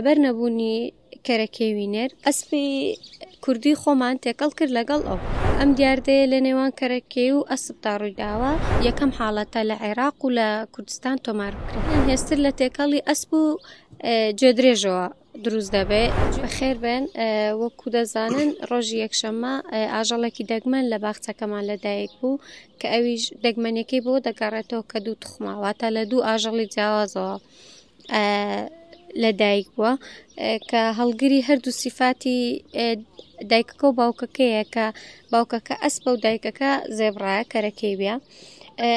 لەبەر نەبوونی کەرەکێوی نێر، ئەسپی کوردی خۆمان تێکەڵ کرد لەگەڵ ئەو. ئەم دیاردەیە لە نێوان کەرەکێو و ئەسپدا ڕوویداوە، یەکەم حاڵەتە لە عێراق و لە کوردستان تۆمار بکرێت. هێستر لە تێکەڵی ئەسپ و گوێدرێژەوە دروست دەبێ. بەخێربێن، وەکو دەزانن ڕۆژی یەکشەممە ئاژەڵێکی دەگمەن لە باخچەکەمان لەدایک بوو کە ئەویش دەگمەنیەکەی بۆ دەگەڕێتەوە کە دوو توخمە، واتە لە دوو ئاژەڵی جیاوازەوە لەدایک بووە کە هەڵگری هەردوو سیفاتی دایکەکە و باوکەکەیە کە باوکەکە ئەسپە و دایکەکە زێبڕایە کەرەکەی بە.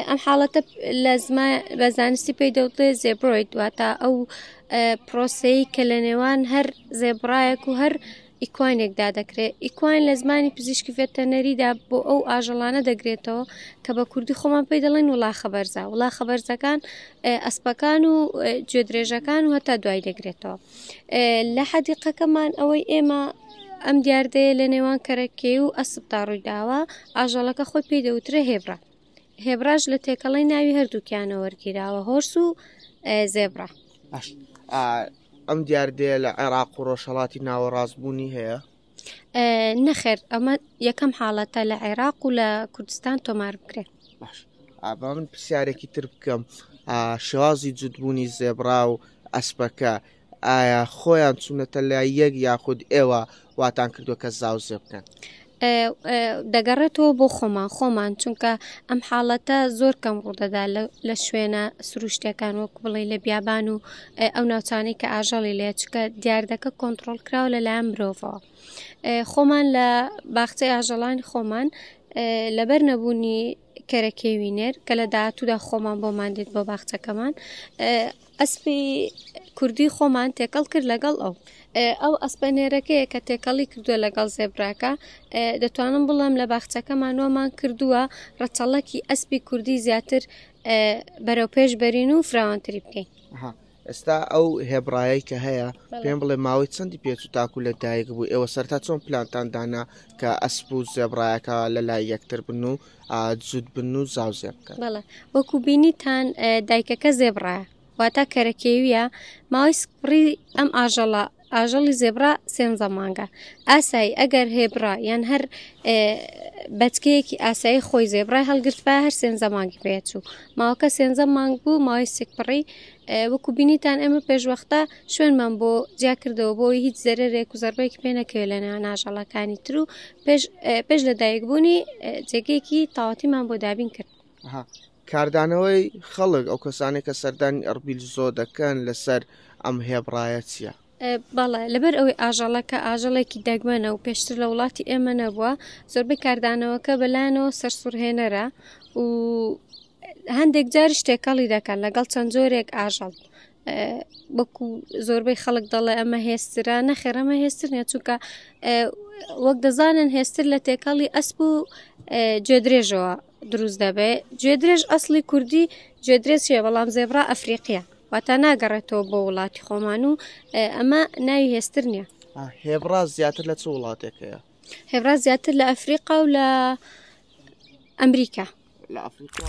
ئەم حاڵەتە لە زمان بە زانستی پێی دەوترێ زێبرۆید واتە ئەو پرۆسەی کە لە نێوان هەر زێبڕایەک و هەر ئیکوانێکدا دەکرێت. ئیکوان لە زمانی پزیشکی ڤێتەرنەریدا بۆ ئەو ئاژەڵانە دەگرێتەوە کە بە کوردی خۆمان پێی دەڵێن وڵاخە بەرزە. وڵاخە بەرزەکان ئەسپەکان و گوێدرێژەکان و هەتا دوای دەگرێتەوە. لە حەدیقەکەمان ئەوەی ئێمە ئەم دیاردەیە لە نێوان کەرەکێ و ئەسپدا ڕوویداوە، ئاژەڵەکە خۆی پێی دەوترێ هێبرا. هێبراش لە تێکەڵەی ناوی هەردووکیانە وەرگیراوە، هۆرس و زێبرا. باش ئەم دیاردەیە لە عێراق و ڕۆژهەڵاتی ناوەڕاست بوونی هەیە؟ نەخێر ئەمە یەکەم حاڵەتە لە عێراق و لە کوردستان تۆمار بکرێت. باش با من پرسیارێکی تر بکەم شێوازی جوتبوونی زێبرا و ئەسپەکە ئایا خۆیان چوونەتە لای یەک یاخود ئێوە واتان کردووە کە زاوزێ بکەن؟ دەگەڕێتەوە بۆ خۆمان خۆمان چونکە ئەم حاڵەتە زۆر کەم ڕوودەدا لە شوێنە سروشتەکان وەک بڵێ لە بیابان و ئەو ناوچانەی کە ئاژەڵی لێ چکە دیاردەکە کۆنتترۆل کراوە لەلایەن مرۆڤەوە خۆمان لە باخچەی ئاژەڵانی خۆمان لەبەر نەبوونی کەرەکێوی نێر کە لە داهاتوودا خۆمان بۆمان دێت بۆ باخچەکەمان ئەسپی کوردی خۆمان تێکەڵ کرد لەگەڵ ئەو ئەو ئەسپە نێرەکەیە کە تێکەڵی کردووە لەگەڵ زێبراکە دەتوانم بڵێم لە باخچەکەمان وامان کردووە ڕەچەڵەکی ئەسپی کوردی زیاتر بەرەو پێش بەرین و فراوانتری بکەین. ئێستا ئەو هێبڕایەی کە هەیە پێم بڵێ ماوەی چەندی پێچوو تاکو لە دایک بوو ئێوە سەرتا چۆن پلانتان دانا کە ئەسپ و زێبڕایەکە لە لای یەکتر بن و جووت بن و زاوزێ بکەن؟ بەڵێ وەکو بینیتان دایکەکە زێبڕایە واتا کەرەکێویە ماوەی سکپڕی ئەم ئاژەڵە ئاژەڵی زێبرا سێنزە مانگە ئاسایی ئەگەر هێبرا یان هەر بەچکەیەکی ئاسایی خۆی زێبرای هەڵگرتبا هەر سێنزە مانگی پێچوو ماوەکە سێنزە مانگ بوو ماوەی سکپڕی وەکو بینیتان ئێمە پێشوەختە شوێنمان بۆ جیا کردەوە بۆی هیچ زەرەرێک و زەربەیەکی پێ نەکەوێت لە نێوان ئاژەڵەکانی تر و پێش پێش لە دایکبوونی جێگەیەکی تاوەتیمان بۆ دابین کرد. کاردانەوەی خەڵک ئەو کەسانەی کە سەردانی ئەربیل زۆ دەکەن لەسەر ئەم هێبڕایە چییە؟ بەڵێ لەبەر ئەوەی ئاژەڵەکە ئاژەڵێکی دەگمەنە و پێشتر لە وڵاتی ئێمە نەبووە زۆربەی کاردانەوەکە بەلایەنەوە سەرسوڕهێنەرە و هەندێک جاریش تێکەڵی دەکەن لەگەڵ چەند جۆرێک ئاژەڵ وەکو زۆربەی خەڵک دەڵێ ئەمە هێسترە نەخێر ئەمە هێستر نیە چونکە وەک دەزانن هێستر لە تێکەڵی ئەسپ و گوێدرێژەوە دروست دەبێ گوێدرێژ ئەسڵی کوردی گوێدرێژ چیە بەڵام زێبرا ئەفریقیە واتا ناگەڕێتەوە بۆ وڵاتی خۆمان و ئەمە ناوی هێستر نییە. هێبڕا زیاتر لە چ وڵاتێک هەیە؟ هێبڕا زیاتر لە ئەفریقا و لە ئەمریکا. لە ئەفریقا.